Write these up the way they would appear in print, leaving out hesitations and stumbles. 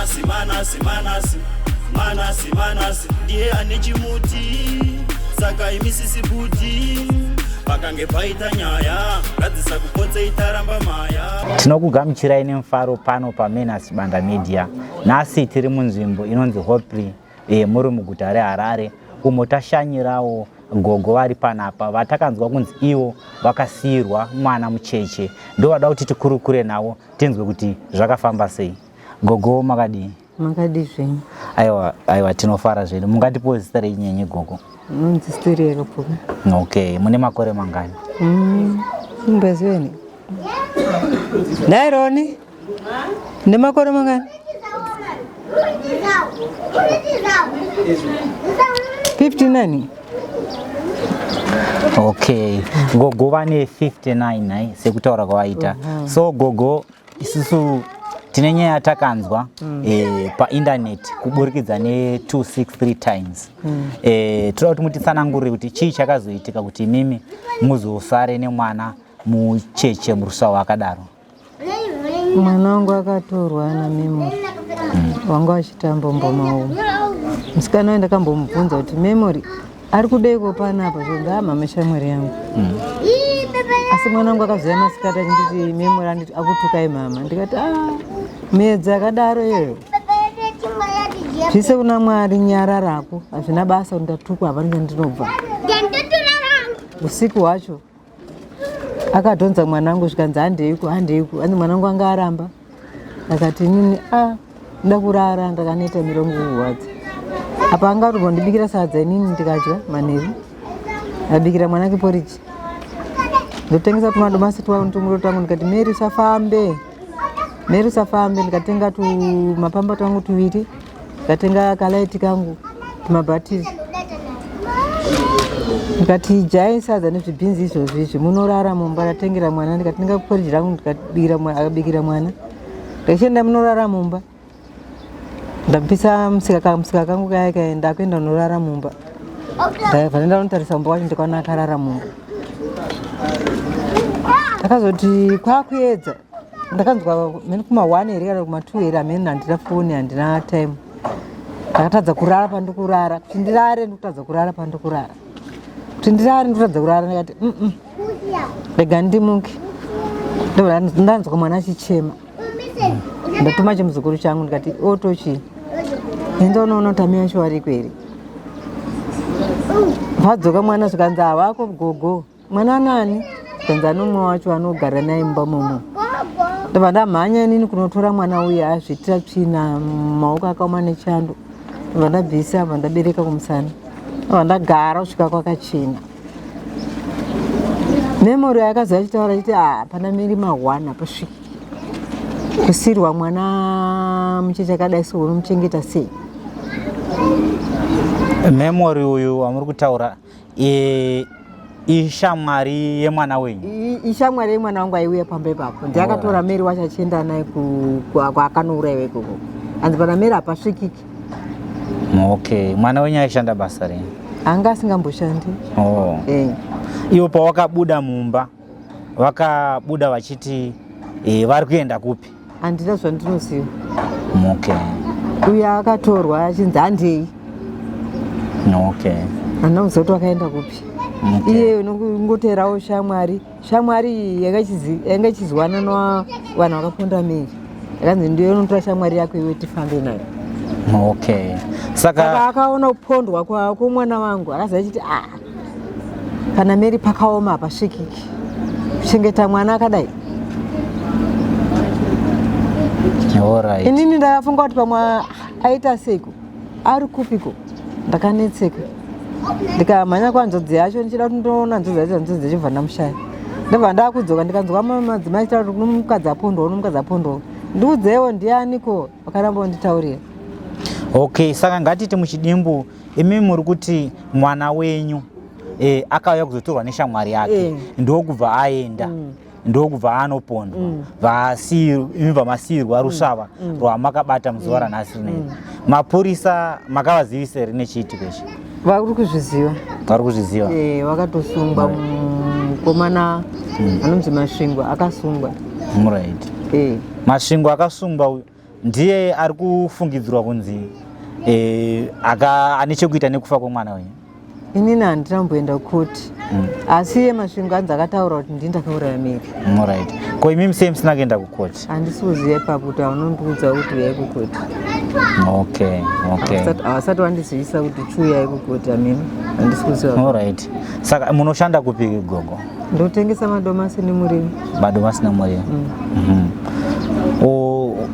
Manasi, Manasi, Manasi, Manasi, Manasi ndiye ane chimuti, saka imisisi buti pakange paita nyaya ngadzisa kupotse itaramba maya. Tinokugamuchirai nemufaro pano paMenas Chibanda Media. Nhasi tiri munzvimbo inonzi Hopley muri muguta reHarare umo tashanyirawo gogo vari panapa vatakanzwa kunzi ivo vakasiirwa mwana mucheche. Ndovada kuti tikurukure navo tinzwe kuti zvakafamba sei. Gogo makadii? Makadii zvenyu? Aiwa, aiwa tinofara zvedu. Mungatipiwo zita renyu gogo? Unonzi Story Yakapuka. Okay, mune makore mangani? Imboziva ni? Naironi? Ndine makore mangani? 59. Okay, gogo vane 59 nhai sekutaura kwavaita. So gogo isusu tine nyaya yatakanzwa paindaneti kuburikidza ne263 Times. Toda kuti mutitsanangurire kuti chii chakazoitika kuti imimi muzosare nemwana mucheche murusawo akadaro. Mwana wangu akatorwa naMemory wanga vachitamba mboma umu. Musikana uyu ndakambomubvunza kuti Memory ari kudeiko panapa, zvinzi mama shamwari yangu. Asi mwana wangu akazouya masikati achinditi Memory anditi akutukai mama. Ndikati medza akadaro iyoyo. Zvise kuna Mwari nyararako, hazvina basa kuti ndatukwa, hapana chandinobva. Usiku hwacho akadhonza mwana wangu zvikanzi handeiko handeiko, hanzi mwana wangu anga aramba. Akati inini nda kurara, ndakaneta mirongo kurwadza. Apa anga ari kundibikira sadza inini ndikadya manheru, abikira mwana wake porridge. Ndotengesa tumadomasi twangu tumuro twangu, ndikati Mary usafambe, Mary usafambe. Ndikatenga tumapamba twangu tuviri, ndikatenga kalaiti kangu tumabhatiri, ndikati idyai sadza nezvibhinzi izvozvi izvi munorara mumba. Ndatengera mwana, ndikatenga porridge rangu, ndikabikira mwana, akabikira mwana, ndikachienda munorara mumba. Ndapisa musika kangu kaya kaya, ndakuenda unorara mumba. Ndabva ndaenda kunotarisa mumba wacho, ndikaona akarara mumba. Ndakazoti kwakuedza, ndakanzwa mheni kuma1 here kana kuma2 here, hameni, handina foni, handina time. Ndakatadza kurara pandikurara, kuti ndirare ndikutadza kurara pandikurara, kuti ndirare ndikutadza kurara. Ndikati rega ndimuke. Ndobva ndanzwa mwana achichema. Ndatuma chimuzukuru changu, ndikati otochi enda unoona kuti amai vacho variko here. Vadzoka mwana, zvikanzi havako gogo. Mwana nani? Zvikanzi anomwe wacho anogara naye mumba momo. Ndobva ndamhanya inini kunotora mwana uya, azviitira tsvina, maoko akaoma nechando. Ndobva ndabvisa, bva ndabereka kumusana, ndobva ndagara kusvika kwakachena. Memory akazouya achitaura achiti pana Mary ma1 hapasviki kusirwa mwana mucheche akadai, so unomuchengeta sei? Memory uyu wamuri kutaura ishamwari yemwana wenyu? Ishamwari yemwana wangu aiuya pamba ipapo. Ndiye akatora Mary wacho achienda naye kwaakanourayiwa ikoko. Hanzi pana Mary hapasvikiki. Okay, mwana wenyu aishanda basa rei? Anga asingamboshandi. Oh. Ivo pawakabuda mumba vakabuda vachiti vari kuenda kupi? Handina zvandinoziva. Okay. Uyo akatorwa achinzi handei. Handina kuziva kuti wakaenda kupi. Iye unongoterawo shamwari. Shamwari iyi yanga ichizwana navanhu vakaponda Mary. Yakanzi ndiyo unotora shamwari yako iwe tifambe nayo. Okay. Saka akaona kupondwa kwomwana wangu, akaziva achiti pana Mary pakaoma, hapasvikiki kuchengeta mwana akadai. Inini ndakafunga kuti pamwe aita seiko, ari kupiko. Ndakanetseka, ndikamhanya kwanzodzi yacho ndichida kuti ndoona nzodzi yacho, nzodzi yacho bva ndamushaya. Ndobva ndakudzoka, ndikanzwa madzimai achitaura kuti kuno mukadzi apondwa, uno mukadzi apondwa. Ndiudzewo ndianiko? Vakaramba vanditaurira. Okay, saka ngatiti muchidimbu imi muri kuti mwana wenyu akauya kuzotorwa neshamwari yake, ndokubva aenda, ndokubva anopondwa, imi vamasiyirwa rusvava rwamakabata muzuva ranhasi rineri. Mapurisa makavazivisa here nechiitiko ichi? Vari kuzviziva. Vari kuzviziva. Vakatosungwa mukomana anonzi Masvingo akasungwa. Right. Masvingo akasungwa uyu. Ndiye ari kufungidzirwa kunzi ane chekuita nekufa kwemwana wenyu? Inini handina kumboenda kukoti, asi iye Masvingo anzi akataura kuti ndini ndakauraya Mary. Alright, ko imimi sei musina kuenda kukoti? Handisi kuziva ipapo kuti haunondiudza kuti uyai kukoti. Havasati vandizivisa kuti chiuyai kukoti. Amini, handisi kuziva. Alright, saka munoshanda kupi, gogo? Ndotengesa madomasi nemuriwo. Madomasi nemuriwo.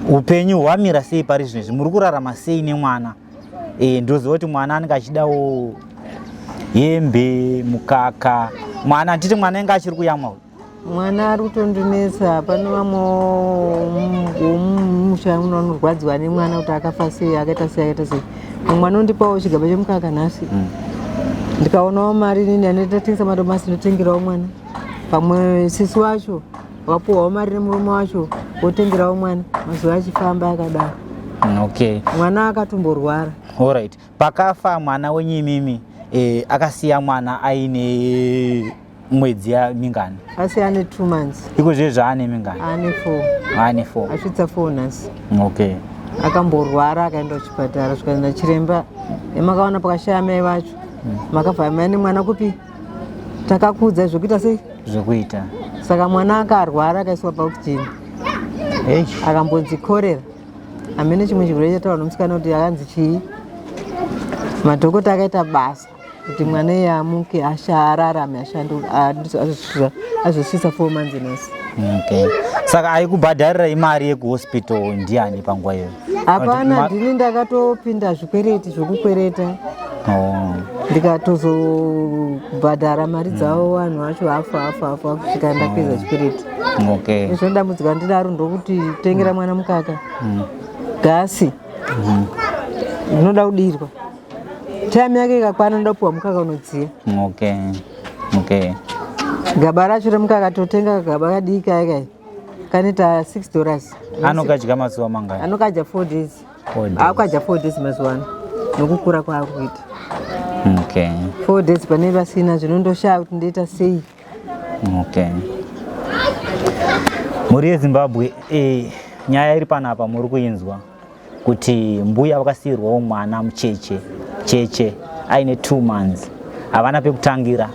Upenyu hwamira sei pari zvino izvi? Muri kurarama sei nemwana? Ndoziva kuti mwana anenge achidawo hembe, mukaka. Mwana, handiti mwana anga achiri kuyamwa uyu? Mwana ari kutondinetsa. Pane vamwe womumusha muno vanorwadziwa nemwana kuti akafa sei, akaita sei, akaita sei. Mumwe anondipawo chigaba chemukaka nhasi, ndikaonawo mari inini andatengesa madomasi, ndotengerawo mwana. Pamwe sisi wacho wapuwawo mari nemurume wacho, wotengerawo mwana. Mazuva achifamba akadaro. Mwana akatomborwara. Alright, pakafa mwana wenyu imimi, akasiya mwana aine mwedzi mingani? Asi ane 2 months. Iko zvezvo ane mingani? Ane 4. Ane 4. Asvitsa 4 nhasi. Akamborwara, akaenda kuchipatara, zvikanzi nachiremba, "Emakaona pakashaya mai vacho, makabva mai nemwana kupi? Takakuudzai zvokuita sei?" Zvokuita. Saka mwana akarwara, akaiswa paoxygen. Eish. Akambonzi korera, hamene chimwe chirwere chataura nomusikana kuti akanzi chii. Madhokota akaita basa kuti mwana iye amuke, ararame, ashande, azosvitsa 4 months nhasi. Okay, saka aikubhadharira imari yekuhospital ndiani panguva iyoyo? Hapana. Ndini ndakatopinda zvikwereti zvokukwereta, ndikatozobhadhara mari dzavo vanhu vacho hafu hafu hafu kusvika ndapedza chikwereti. Izvo dambudziko ndinaro ndokuti tengera mwana mukaka, gasi ndinoda kudirwa, time yake ikakwana ndoda kupiwa mukaka unodziya. Gaba racho remukaka, totenga kagaba kadiki kaya kai kanoita $6. Anokadya mazuva mangani? Anokadya 4 days. 4 days. Akadya 4 days mazuva ano nokukura kwaakuita. 4 days pane vasina, zvinondoshaya kuti ndoita sei. Okay, mhuri yeZimbabwe, nyaya iri panapa muri kuinzwa kuti mbuya vakasiyirwawo mwana mucheche cheche aine 2 months. Havana pekutangira,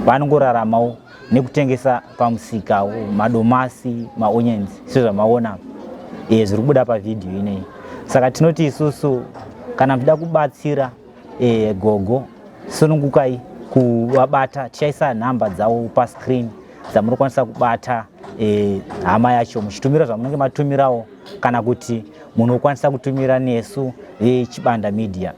vanongoraramawo nekutengesa pamusika madomasi, maonions, sezvamaona zviri kubuda pavhidhiyo ineyi. Saka tinoti isusu kana muchida kubatsira gogo, sunungukai kuvabata. Tichaisa nhamba dzavo pascreen dzamunokwanisa kubata hama yacho muchitumira zvamunenge matumirawo, kana kuti munokwanisa kutumira nesu veChibanda Media.